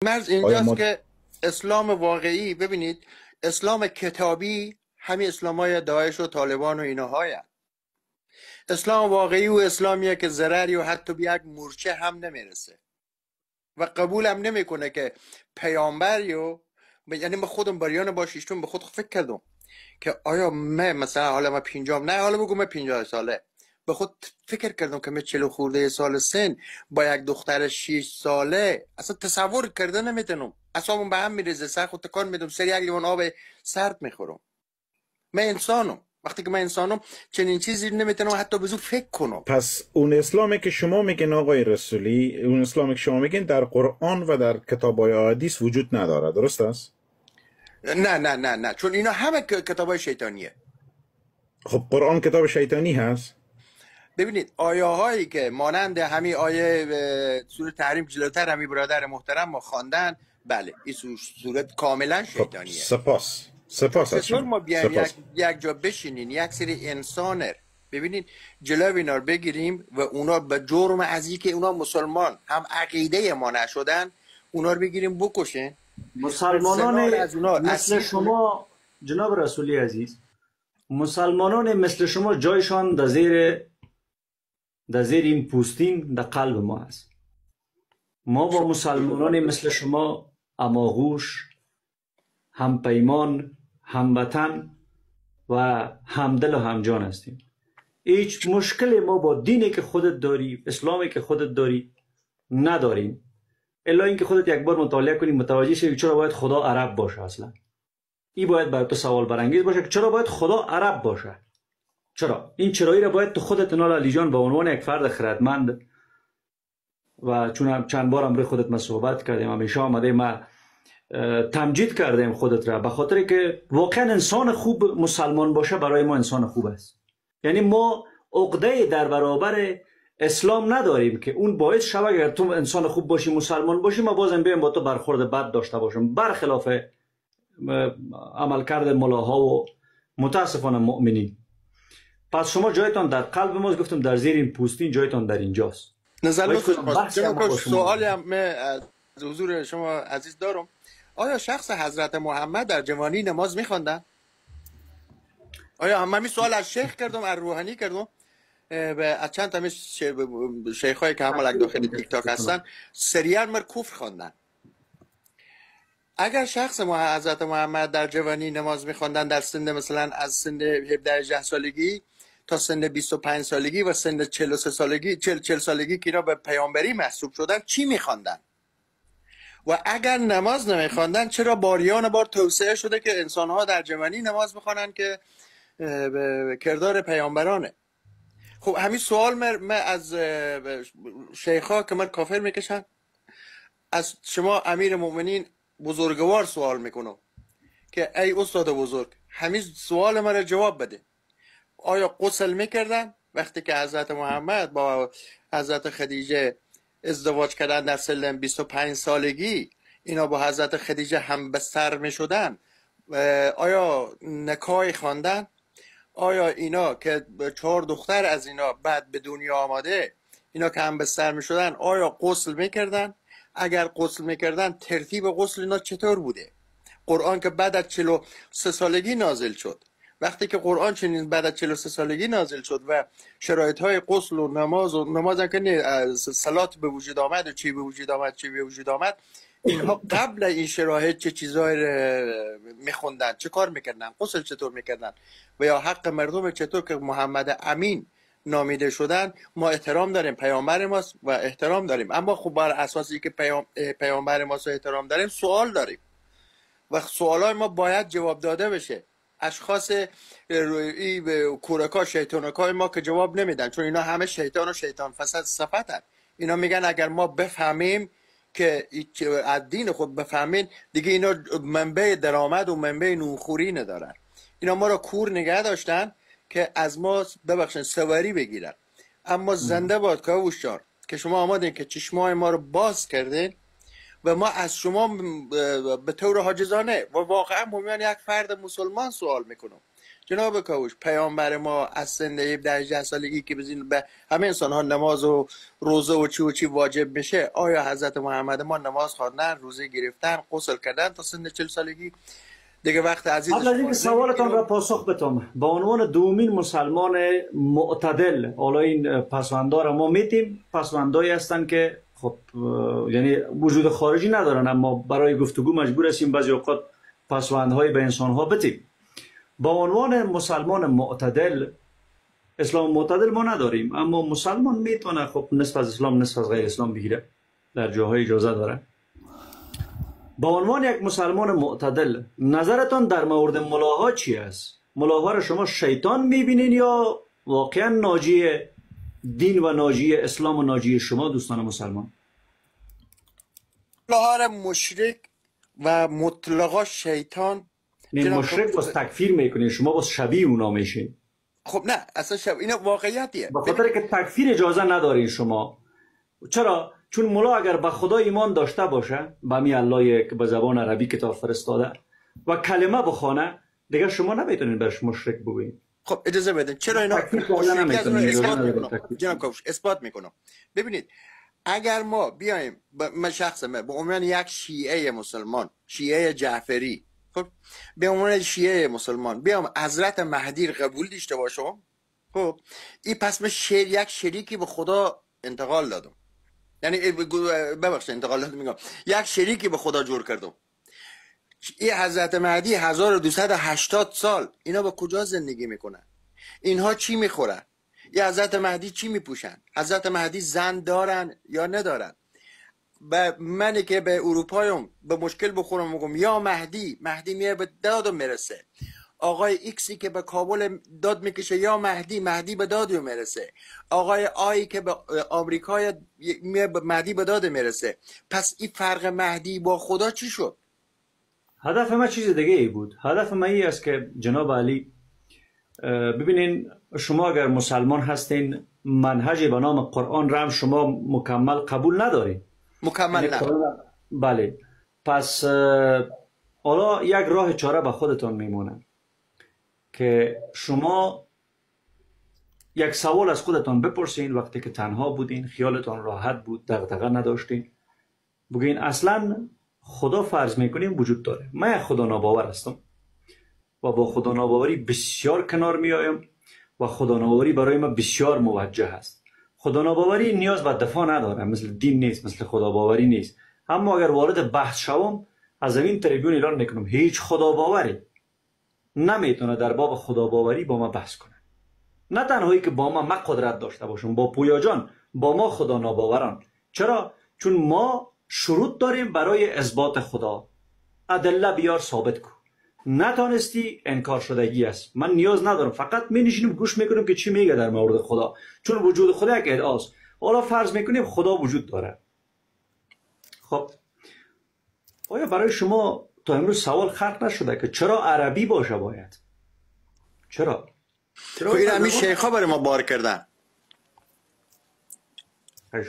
مرز اینجاست که اسلام واقعی، ببینید اسلام کتابی همین اسلامای داعش و طالبان و ایناهای. اسلام واقعی و اسلامیه که ضرری و حتی به یک مورچه هم نمیرسه و قبول هم نمیکنه که پیامبریو، یعنی من خودم بریان باشیشتون به خود فکر کردم که آیا من مثلا حالا من 50 نه حالا بگو من 50 ساله، به خود فکر کردم که من 40 خورده سال سن با یک دختر 6 ساله اصلا تصور کرده نمیتونم، اعصابم به هم میریزه، سر خود تکان میدم، سر یک لیوان آب سرد میخورم. من انسانم، وقتی که من انسانم چنین چیزی نمیتونم حتی به زور فکر کنم. پس اون اسلامی که شما میگین آقای رسولی، اون اسلامی که شما میگین در قرآن و در کتاب‌های احادیث وجود نداره، درست است؟ نه نه نه نه، چون اینا همه کتاب‌های شیطانیه. خب قرآن کتاب شیطانی هست؟ ببینید آیه هایی که مانند همین آیه سوره تحریم جلوتر همین برادر محترم ما خواندن، بله این سوره کاملا شیطانیه. سپاس سپاس از شما. ما بیایم یک جا بشینین یک سری انسان، ببینید جلو اینا رو بگیریم و اونا به جرم از اینکه اونا مسلمان هم عقیده ما نشدن اونا رو بگیریم بکشین. مسلمانان از اونا مثل شما جناب رسولی عزیز، مسلمانان مثل شما جایشان در زیر این پوستین در قلب ما است. ما با مسلمانان مثل شما اماغوش، هم پیمان، هم وطن و همدل و همجان هستیم. هیچ مشکل ما با دینی که خودت داری، اسلامی که خودت داری نداریم، الا اینکه خودت یک بار مطالعه کنی متوجه شوی چرا باید خدا عرب باشه. اصلا این باید برای تو سوال برانگیز باشه که چرا باید خدا عرب باشه. چرا این چرایی را باید تو خودت نال علی جان به عنوان یک فرد خردمند، و چون چند بارم روی خودت ما صحبت کردیم، همیشه آمده ما تمجید کردیم خودت را، به خاطر که واقعا انسان خوب مسلمان باشه برای ما انسان خوب است. یعنی ما عقده در برابر اسلام نداریم که اون باعث شود اگر تو انسان خوب باشی مسلمان باشی ما بازم بیایم با تو برخورد بد داشته باشیم، برخلاف عملکرد ملاها و متاسفانه مؤمنین. پس شما جایتان در قلب ماست، گفتم در زیر این پوستین جایتان در اینجاست. نظر سوالی هم از حضور شما عزیز دارم. آیا شخص حضرت محمد در جوانی نماز میخواندن؟ آیا هم من سوال از شیخ کردم، از روحانی کردم، از چند تا شیخ هایی که همه داخل تیک تاک هستن سریعا مر کفر خواندن. اگر شخص ما حضرت محمد در جوانی نماز میخواندن در سن مثلا از سن 17 18 سالگی تا سن 25 سالگی و سن 43 سالگی 40 سالگی که اینا به پیامبری محسوب شدن چی میخواندن؟ و اگر نماز نمیخواندن چرا باریان بار توسعه شده که انسانها در جوانی نماز میخوانن که کردار پیامبرانه؟ خب همین سوال من از شیخا که من کافر میکشن، از شما امیر مؤمنین بزرگوار سوال میکنم که ای استاد بزرگ همین سوال من را جواب بده. آیا غسل میکردن وقتی که حضرت محمد با حضرت خدیجه ازدواج کردن در سن 25 سالگی، اینا با حضرت خدیجه هم به سر میشدن، آیا نکاح خواندن؟ آیا اینا که 4 دختر از اینا بعد به دنیا آماده، اینا که هم به سر میشدن آیا غسل میکردن؟ اگر غسل میکردن ترتیب غسل اینا چطور بوده؟ قرآن که بعد از 43 سالگی نازل شد، وقتی که قرآن چنین بعد از 43 سالگی نازل شد و شرایط های غسل و نماز و نماز هم که نه، صلات به وجود آمد و چی به وجود آمد چی به وجود آمد، اینها قبل این شرایط چه چیزایی میخوندن، چه کار میکردن، غسل چطور میکردن و یا حق مردم چطور که محمد امین نامیده شدن. ما احترام داریم، پیامبر ماست و احترام داریم، اما خب بر اساسی که پیامبر ماست و احترام داریم سوال داریم و سوالای ما باید جواب داده بشه. اشخاص روی کورکا شیطانکای ما که جواب نمیدن، چون اینا همه شیطان و شیطان فساد صفتن. اینا میگن اگر ما بفهمیم که از دین خود بفهمین دیگه، اینا منبع درآمد و منبع نونخوری ندارن. اینا ما را کور نگه داشتن که از ما ببخشن سواری بگیرن. اما زنده باد کاووس جان که شما آمادین که چشمای ما رو باز کردین و ما از شما به طور حاجزانه و واقعا مومیان یک فرد مسلمان سوال میکنم، جناب کاوش، پیامبر ما از سن 17 سالگی که بزین به همه انسان ها نماز و روزه و چی و چی واجب میشه، آیا حضرت محمد ما نماز خواندن، روزه گرفتن، غسل کردن تا سن 40 سالگی؟ دیگه وقت عزیز قبل از اینکه سوالتان را پاسخ بدم، به عنوان دومین مسلمان معتدل، حالا این پسوندا را ما میتیم، پسوندایی هستن که خب یعنی وجود خارجی ندارن، اما برای گفتگو مجبور هستیم بعضی اوقات پسوندهای به انسانها بدیم. با عنوان مسلمان معتدل، اسلام معتدل ما نداریم، اما مسلمان میتونه خب نصف از اسلام نصف از غیر اسلام بگیره، در جاهای اجازه داره. با عنوان یک مسلمان معتدل، نظرتان در مورد ملاها چی است؟ ملاها را شما شیطان میبینین یا واقعا ناجی دین و ناجی اسلام و ناجی شما دوستان مسلمان؟ ملاها را مشرک و مطلقا شیطان. نه، مشرک باز تکفیر میکنین، شما باز شبیه اونا میشین. خب نه اصلا شبیه اینا واقعیتیه، به خاطر که تکفیر اجازه ندارین شما. چرا؟ چون ملا اگر به خدا ایمان داشته باشه، به می الله که به زبان عربی کتاب فرستاده و کلمه بخوانه، دیگه شما نمیتونین برش مشرک بگوین. خب اجازه بدین، چرا اینا اثبات میکنم جناب کاوش، اثبات میکنم. ببینید اگر ما بیایم، من شخص من به عنوان یک شیعه مسلمان، شیعه جعفری، خب به عنوان شیعه مسلمان بیام حضرت مهدی قبول داشته باشم، خب این پس من یک شریکی به خدا انتقال دادم، یعنی ببخشید انتقال دادم میگم، یک شریکی به خدا جور کردم. این حضرت مهدی 1280 سال اینا با کجا زندگی میکنن؟ اینها چی میخورن؟ یا حضرت مهدی چی میپوشن؟ حضرت مهدی زن دارن یا ندارن؟ به منی که به اروپایم به مشکل بخورم میگم یا مهدی، مهدی میره به دادم میرسه. آقای ایکسی که به کابل داد میکشه یا مهدی، مهدی به دادو میرسه. آقای آی که به آمریکای مهدی به داد میرسه. پس این فرق مهدی با خدا چی شد؟ هدف ما چیز دیگه ای بود. هدف ما این است که جناب علی، ببینین شما اگر مسلمان هستین، منهج به نام قرآن را هم شما مکمل قبول ندارین. مکمل نه. بله. پس حالا یک راه چاره به خودتان میمونه که شما یک سوال از خودتان بپرسین وقتی که تنها بودین، خیالتان راحت بود، دغدغه نداشتین، بگین اصلا خدا فرض میکنیم وجود داره، من خدا ناباور هستم و با خدا ناباوری بسیار کنار میایم و خدا ناباوری برای من بسیار موجه است. خدا ناباوری نیاز به دفاع نداره، مثل دین نیست، مثل خدا باوری نیست. اما اگر وارد بحث شوم، از این تریبیون اعلان میکنم هیچ خدا باوری نمیتونه در باب خدا باوری با ما بحث کنه. نه تنهایی که با ما قدرت داشته باشم، با پویا جان، با ما خدا ناباوران. چرا؟ چون ما شروط داریم برای اثبات خدا. ادله بیار ثابت کن. نتانستی انکار شدگی است. من نیاز ندارم، فقط می نشینم گوش میکنم که چی میگه در مورد خدا، چون وجود خدا یک ادعاست. حالا فرض میکنیم خدا وجود داره. خب آیا برای شما تا امروز سوال خلق نشده که چرا عربی باشه باید؟ چرا؟ خب این همین شیخ ها برای ما بار کردن.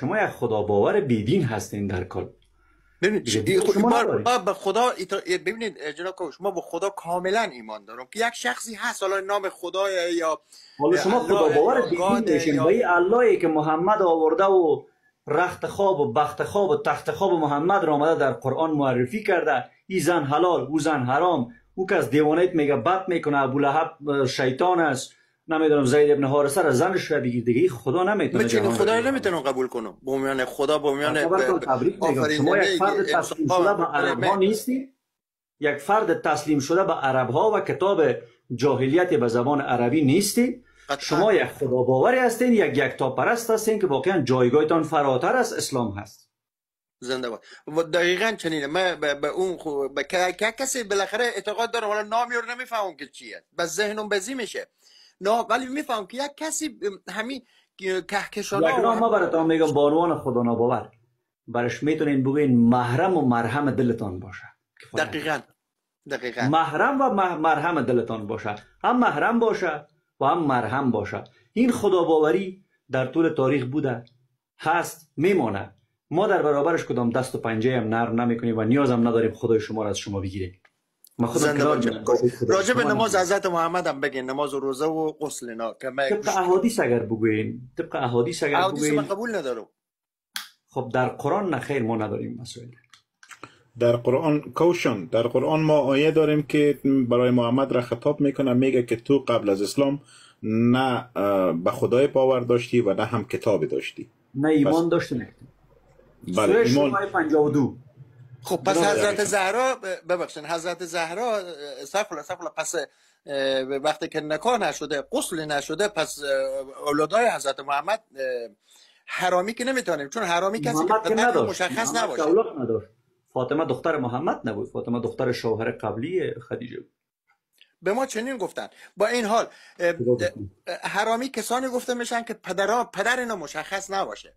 شما یک خدا باور بیدین هستین در کل. ببینید به خدا، ببینید جناب کاوش، ما به خدا کاملا ایمان دارم که یک شخصی هست، حالا نام خدا یا حالا شما خدا باور بیدین میشین با این اللهی که محمد آورده و رخت خواب و بخت خواب و تخت خواب محمد را آمده در قرآن معرفی کرده، این زن حلال او زن حرام، او که از دیوانیت میگه بد میکنه، ابو لهب شیطان است، نمیدونم زید ابن حارثه را زنش را بگیر، دیگه خدا نمیتونه. من خدا رو نمیتونم قبول کنم به عنوان خدا، به عنوان شما یک فرد تسلیم شده به عرب ها نیستی، یک فرد تسلیم شده به عرب ها و کتاب جاهلیت به زبان عربی نیستی. شما یک خدا باوری هستین، یک یکتاپرست هستین که واقعا جایگاهتان فراتر از اسلام هست. زنده باد. و دقیقاً چنینه. من به اون به کسی بالاخره اعتقاد دارم، حالا نامی رو نمیفهمم که چیه، بس ذهنم بزی میشه نه، ولی میفهم که یک کسی همین کهکشان ها. یک نام ما براتون میگم با عنوان خدا ناباور، برش میتونین بگین محرم و مرهم دلتان باشه. دقیقاً دقیقاً محرم و مرهم دلتان باشه، هم محرم باشه و هم مرهم باشه. این خدا باوری در طول تاریخ بوده، هست، میمانه. ما در برابرش کدام دست و پنجه هم نرم نمیکنیم و نیاز هم نداریم خدای شما را از شما بگیریم. ما خودم زنده کنار باشه. میرم. راجع به نماز حضرت محمد هم بگین، نماز و روزه و غسل اینا که من طبق احادیث اگر بگوییم، طبق احادیث اگر احادیث من بگوییم، قبول ندارم. خب در قرآن نه خیر، ما نداریم مسائل. در قرآن کوشان، در قرآن ما آیه داریم که برای محمد را خطاب میکنه، میگه که تو قبل از اسلام نه به خدای باور داشتی و نه هم کتاب داشتی. نه ایمان داشتی نه. بله سوره ایمان. شورای 52. خب پس جناب حضرت دقیقاً. زهرا، ببخشید، حضرت زهرا سفله پس وقتی که نکاح نشده، غسل نشده، پس اولادای حضرت محمد حرامی که نمیتونیم، چون حرامی کسی که محمد که پدر نداشت، مشخص محمد که نباشه. اولاد نداشت. فاطمه دختر محمد نبود، فاطمه دختر شوهر قبلی خدیجه بود. به ما چنین گفتن. با این حال حرامی کسانی گفته میشن که پدر اینا مشخص نباشه.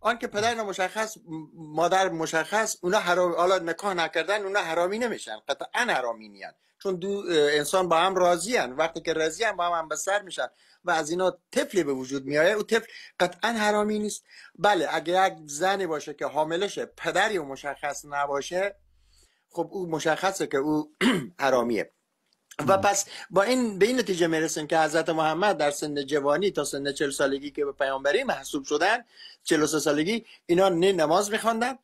آن که پدر اینا مشخص، مادر مشخص، اونا حرام، حالا نکاح نکردن، اونا حرامی نمیشن، قطعا حرامی نیان، چون دو انسان با هم راضی ان، وقتی که راضی ان با هم همبستر میشن و از اینا طفلی به وجود میایه، او طفل قطعا حرامی نیست. بله اگه یک زنی باشه که حامله شه، پدری مشخص نباشه، خب او مشخصه که او حرامیه. و پس با این به این نتیجه میرسیم که حضرت محمد در سن جوانی تا سن 40 سالگی که به پیامبری محسوب شدن، 43 سالگی، اینا نه نماز میخواندن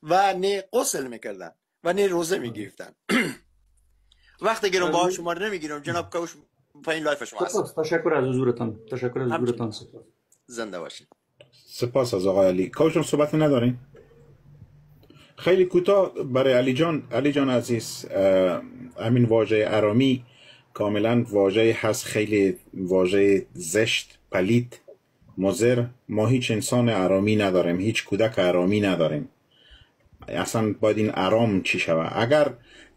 و نه غسل میکردن و نه روزه میگرفتن. وقت گیرم با شما رو نمیگیرم جناب کوش، پایین live شما هست. سپاس، تشکر از حضورتان، تشکر از حضورتان، سپاس. زنده باشید. سپاس از آقای علی. کوشم صحبت ندارین؟ خیلی کوتاه برای علی جان. علی جان عزیز، همین واژه ارامی کاملا واژه هست، خیلی واژه زشت، پلید، مضر. ما هیچ انسان ارامی نداریم، هیچ کودک ارامی نداریم. اصلا باید این ارام چی شوه؟ اگر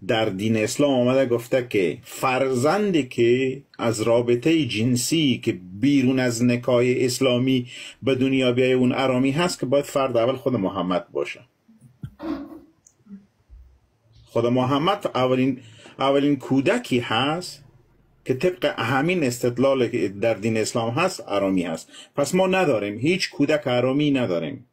در دین اسلام آمده گفته که فرزندی که از رابطه جنسی که بیرون از نکاح اسلامی به دنیا بیای اون ارامی هست، که باید فرد اول خود محمد باشه. خود محمد اولین کودکی هست که طبق همین استدلال که در دین اسلام هست ارامی هست. پس ما نداریم، هیچ کودک ارامی نداریم.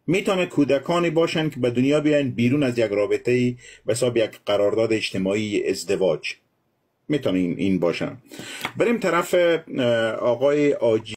میتونه کودکانی باشن که به دنیا بیاین بیرون از یک رابطه، به حساب یک قرارداد اجتماعی ازدواج، میتونه این باشن. بریم طرف آقای آجی.